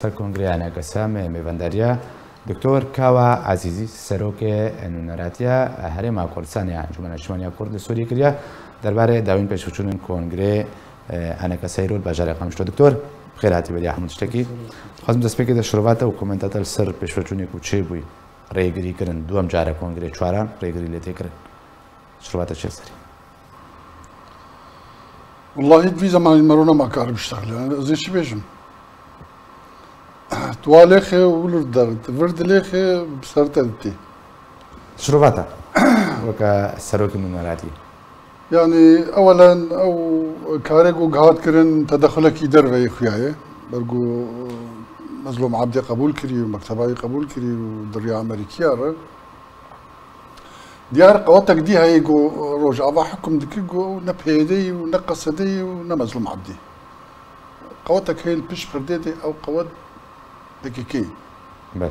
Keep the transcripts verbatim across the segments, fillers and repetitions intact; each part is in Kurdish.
Ser Kongreya N K S me mêvendariya Doktor Kawa Ezîzî, Serokê Nûneratiya Herêma Kurdistanê ya Encûmena Niştimanî ya Kurd li Sûriyê kiriye, derbarê dawîn pêşveçûnên Kongrê, e, N K S îro li bajarê Qamişlo. Doktor, bi xêr hatî beriya hemû tiştekî. Dixwazim destpêkê de şirova te û komenta te li ser pêşveçûnê ku çêbûyî, rêgirî kirin, duwem care Kongrê çaran rêgirî lê tê kirin. Şirova te çi serî? Wellahî di vî zemanî me ro nema karim biştexile. Ez ê çi bêjim? Tu wa lêxê û li der, tu vir dilêxê bi ser te ditê. Şirova te weke serokê nûneratî. Yanî ewelen ew karê ku gihat kirin tedexulekî derveyî xuya ye. Ber ku Mezlûm Ebdê qebûl kirî û mekteba wî qebûl kirî û di riya Amerîkiya re. Diyar qewetek dî heye ku Rojava hukm dike ku ne P Y D'yî û ne Qesedeyî û ne Mezlûm Ebdî. Qewetek heye li pişt perdê de ew qewet P K K. Bel.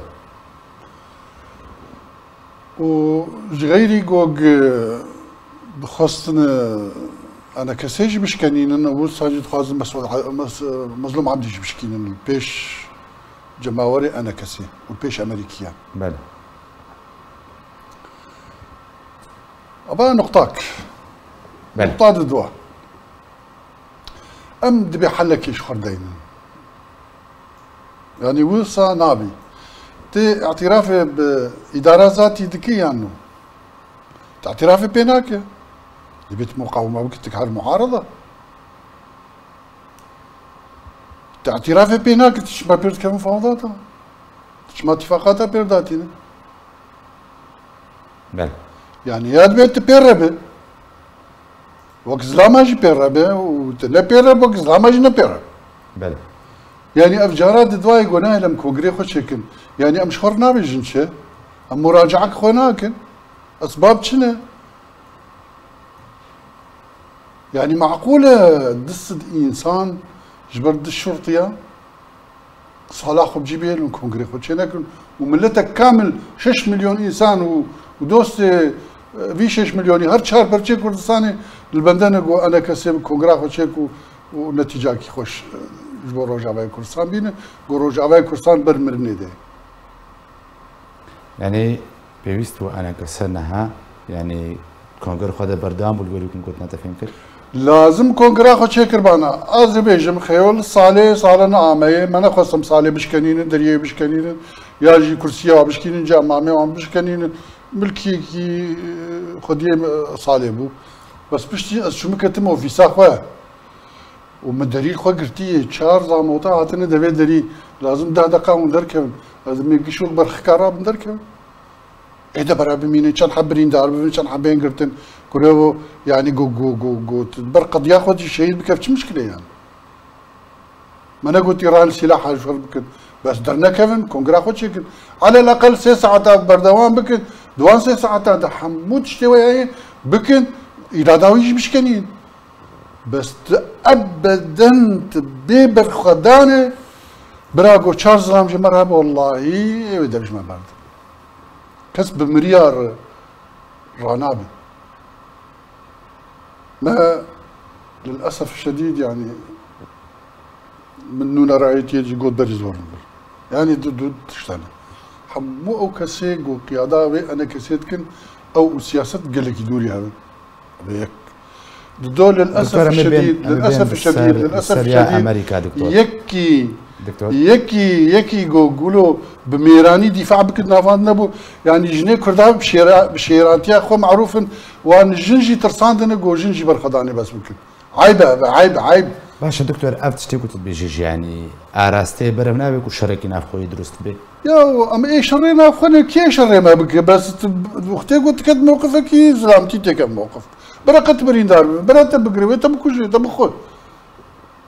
Û ji xeyrî ku dixwestin N K S jî bişkenînin, wisa jî dixwazin Mesûd, Mes-, Mezlûm Ebdî jî bişkînin li pêş cemawerê N K S û pêş Amerîkiyan. Bel. Ava nuqtak. Belê. Nuqta di dua. Em dibê helekê ji xwe deynin. Yanî wisa nabî. Tê îtirafê bi îdara zatî dikî yan no? Tê îtirafê pê nake. Dibê tu muqawema bikî, tu her muarada. Tê îtirafê pê nake, tu çima pêr dikevin fawdata? Tu çima tîfaqata pêr datîne? Belê. Yanî ya dibê tu pê re be. Wek zilama jî pê re be û tu ne pê re be, wek zilama jî ne pê re be. Belê. Yanî ev cara di dua ye gonahê em kongrê xwe çêkin. Yanî em ji xwe re nabêjin çi? Em muracaek xwe nakin. Esbab çi ne? Yanî meqûl e du sed însan ji ber du şurtiya sala xwe bi cî bihêlin, kongrê xwe çênekin û miletek kamil şeş milyon însan û, û dostê, e, vî şeş milyonî her çar perçê Kurdistanê li bende ne ku N K S bi kongra xwe çêk û, û netîcakî xweş, e, ji bo Rojavayê Kurdistan bîne, ku Rojavayê Kurdistan ber mirinê de. Yanî pêwîst bû N K S niha, yanî kongre xwe de berdewam bû li gorî ku gotina te fêm kir? Lazim kongra xwe çêkirbana. Ez ê bêjim, xeyol salê, sala ne ameye, me nexwestim salê bişkenînin, deriyê bişkenînin, ya jî kursiya wan bişkînin, camamê wan bişkenînin, milkiyekî, e, xwediyê me salê bû. Bes piştî ez çûme ketim ofîsa xwe. Û min derî xwe girtiye, çar zamota hatine devê derî, lazim deh deqa hûn derkevin. Ez ê gişok berxika rabin derkevin. Ê de bera bimînin, çend heb birîndar bibin, çend heb bên girtin. Kurevo, yanî go, go, go, go, tu ber qediya xwe jî şehîd bikev çi mişkil e yanî? Me negotî ran sîlaha ji xwe bikin. Bes dernekevin, kongra xwe çêkin. Alel eqel sê saeta berdewam bikin. Di wan sê saeta de hemû tiştê we heye bikin, îrada wî jî bişkenîn. Bes tu ebeden tu bê berxwedanê, bira go çar zilam ji me re hebe, wellahî ê wê dev ji me berdin. Kes bi miriya re ranabe. Me lilesef şedîd, yanî min nûnerayetiyê jî got berî zor min bir. Yanî du, du tişt hene. Hemû ew kesê ku qiyada wê N K S dikin, ew û siyaset gelekî dûrî hev in. Bi yek. Dido lilesef şedîd, lilesef şedîd, lilesef şedîd. Yekî, yekî, yekî ku gulo bi mêranî dîfa bikin navan nebû. Yanî jinê Kurda bi şêra-, bi şêrantiya xwe merûf in. Wan jin jî tirsandine ku jin jî berxwedanê bes bikin. Eyb e, eyb, eyb. Baş e doktor, ev tiştê ku tu dibêjî jî, yanî arasteyê berev nabe ku şerekî navxweyî dirust bibe? Ya, em ê şerê navxwe ne, kê şerê me bike? Bes tu, wextê ku diket mewqifekî zilamtî têke mewqif. Bira qet birîndar bibe, bira te bigire, wê te bikuje, te bixwe.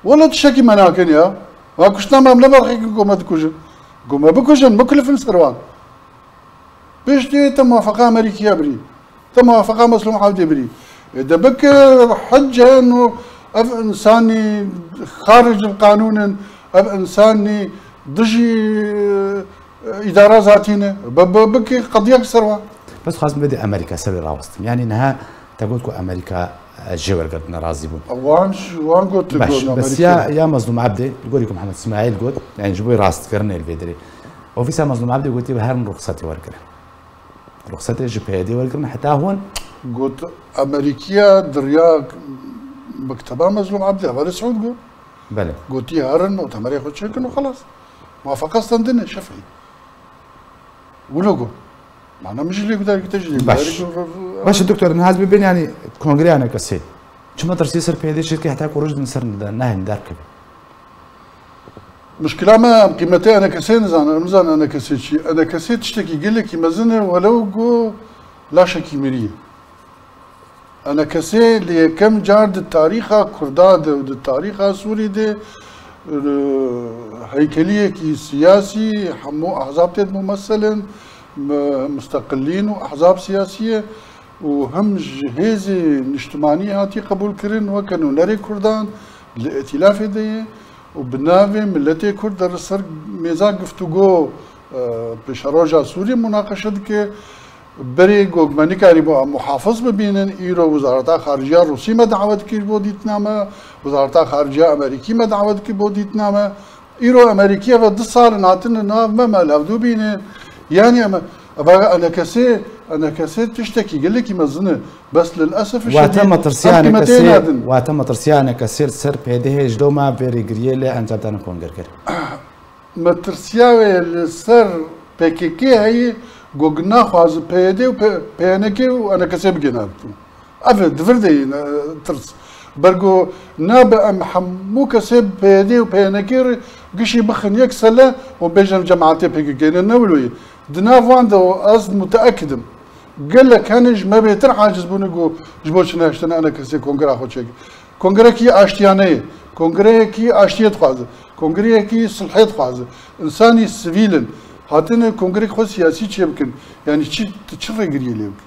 Wele tiştekî me nakin ya. Ma kuştina me em ne berxekin ku me dikujin. Ku me bikujin, bikulifin ser wan. Piştî te muwafeqa Amerîkiya birî. Te muwafeqa Meslûm Evdê birî. Ê de bike hicce û ev însanî xaricil qanûn in, ev însanî dijî, e, îdara zatî ne. Bi, bi, bike qediyek ser wa. Bes xwazim vê de Amerîka ser wê rawestim. Yanî niha te got ku Amerîka, e, jê wergirtine razî bûn. Wan, wan got, Baş, got bes Amerîka. Ya, ya Mezlûm Ebdê, li gorî ku Mihemed Îsmaîl got, yanî ji bo rastkirinê li vê derê. Ofîsa Mezlûm Ebdê gotiye herin ruxsetê wergirin. Ruxsetê ji P Y D'ê wergirin heta hûn. Got Amerîkiya diriya mekteba Mezlûm Ebdê, hevalê Siûd got. Belê. Gotiye herin mutemerê xwe çêkin û xelas. Muwafeqa standine şefî. Wilo got. Mana min jî lê gudarî te jî lê Baş. gudarî got. Baş, doktor, niha ez bibin, yanî kongrê A N K S'ê çima tirsiyê ser P Y D'ê çêdike heta ku roj din ser nehên derkeve? Muşkila me em qîmetê A N K S'ê nizanin, em nizanin A N K S çi ye. A N K S tiştekî gelekî mezin e, welew ku laşekî mirî ye. A N K S li yekem car di tarîxa Kurda de û di tarîxa Sûrî de, e, heykeliyekî siyasî, hemû ehzab tê dimumesselin, mu-, musteqilîn û ehzab siyasî ye û him ji hêzê niştimanî hatiye qebûlkirin weke nûnerê Kurdan, li îtîlafê de ye û bi navê miletê Kurd de li ser mêza giftûgo, e, pêşeroja Sûriyê munaqeşe dike. Berê got me nikarîbû em muhafiz bibînin, îro Wizareta Xariciya Rûsî me dawet kir bo dîtina me, Wizareta Xariciya Amerîkî me dawet kir bo dîtina me. Îro Amerîkiye ve du sal in hatine nav me, me li hevdû bînin. Yanî em, eva A N K S, A N K S tiştekî gelekî mezin e. Bes lilesef Wate metirsiya A N K S, wate metirsiya A N K S li ser P Y D'ê ji doma vê rêgiriyê lê encamdana kongerger. Metirsiya wê li ser P K K heye, got naxwaze P Y D û P-, P N K û A N K S bigihîne. Ev e, di vir de yî, e, tirs. Bergo nabe em hemû kesê P Y D û P N K re gişî bixin yek sele û bêjin cemaetê P K K ne, ne wilo ye. Di nav wan de û ez muteekid im. Gelek hene ji me bêtir aciz bûne ku ji bo çi nehiştine A N K S kongreya xwe çêke. Kongrekî aştiyane ye. Kongreyekî aştiyê dixwaze. Kongreyekî silhê dixwaze. Însanî sivîl in. Hatine kongrek xwe siyasî çêbikin. Yanî çi, tu çi rêgiriyê lê bikî?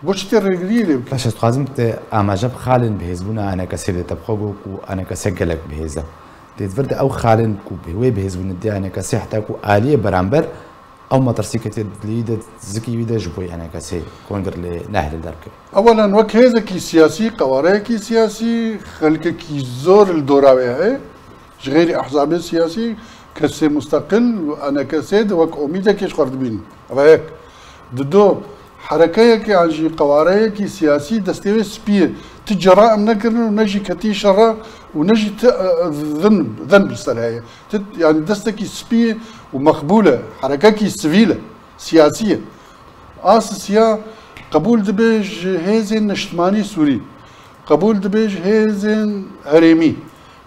Bo çi tê rêgiriyê lê bikî? Baş, ez dixwazim te amaje bi xalên bihêzbûna A N K S'ê bide. Te bi xwe got ku A N K S gelek bihêz e. Lê di vir de ew xalên ku bi wê bihêzbûne dê A N K S heta ku aliyê beramber ew metirsî ketiye dilê wî de, zikî wî de ji bo A N K S kongre lê nehêle derkeve. Ewelen wek hêzekî siyasî, qewareyekî siyasî, xelkekî zor li dora wê heye. Ji xeyrî ehzabê siyasî, kesê musteqil û A N K S de wek omîdekê ji xwe re dibînin. Ev e yek. Dido, herekeyekê an jî qewareyekî siyasî destê wê spî ye. Ti cera em nekirin û ne jî ketî şera û ne jî ti, e, e, zin, zin bi ser heye. Ti, yanî destekî spî ye û meqbûl e. Herekekî sivîl e, siyasî ye. A sisiya qebûl dibe ji hêzên niştimanî Sûrî. Qebûl dibe ji hêzên herêmî.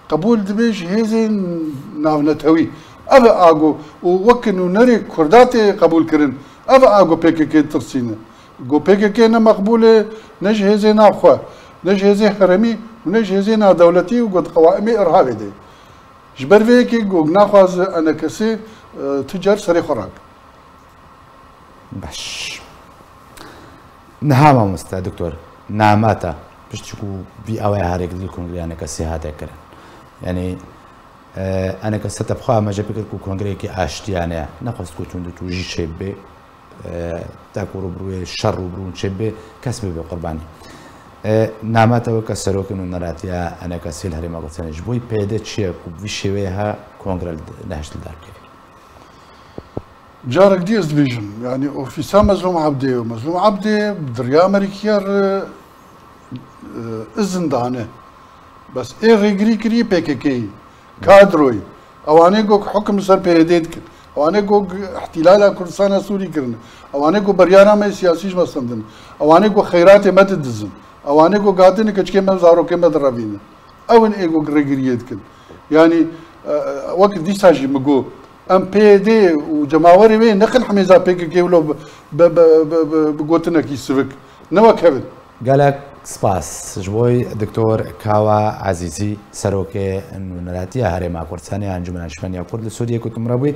Qebûl dibe ji hêzên navnetewî. Ev e ago û weke nûnerê Kurda tê qebûlkirin. Ev e ago P K K tirsîne. Go P K K ne meqbûl e, ne ji hêzê navxwe, ne ji hêzê herêmî û ne ji hêzê navdewletî û got qewaimê irhabê de. Ji ber vê yekê go naxwaze A N K S, e, tu car serê xwe rak. Baş. Niha mamoste, doktor, namata, piştî ku vî awaya herêk li kongreya A N K S'ê hate kirin. Yanî, e, A N K S te bi xwe amaje bikir ku kongreyekî aştiyane ye. Nexwest ku tundûtûjî çêbibe, e, te ku rûbirûyê şer rûbirûn çêbibe, kes bibe qurbanî. E, namata weke serokê nûneratiya A N K S'ê li Herêma Kurdistanê ji bo P Y D çi ye ku bi vî şêweyê ha kongre li, nehişt li dar bikeve? Carek dî ez dibêjim, yanî ofîsa Mezlûm Ebdê û Mezlûm Ebdê bi diriya Amerîkiya re, e, izin dane. Bes ê rêgirî kiriye P K K'yî, kadroyî. Ewanê ku hukim li ser P Y D dikin. Ewanê ku îhtîlala Kurdistana Sûrî kirine. Ewanê ku biryara me siyasî ji me stendin. Ewanê ku xeyratê me didizin. Ewanê ku gatine keçikê me û zarokê me direvînin. Ew in ê ku rêgiriyê dikin. Yanî, e, e, wek dîsa jî min got, em P Y D û cemawerê wê nekin hemêza P K K wilo bi, bi, bi, bi, bi, bi gotinekî sivik. Ne wek hev in. Gelek spas ji bo Doktor Kawa Ezîzî, Serokê Nûneratiya Herêma Kurdistanê ya Encûmena Niştimanî ya Kurd li Sûriyê ku tu min re bûyî.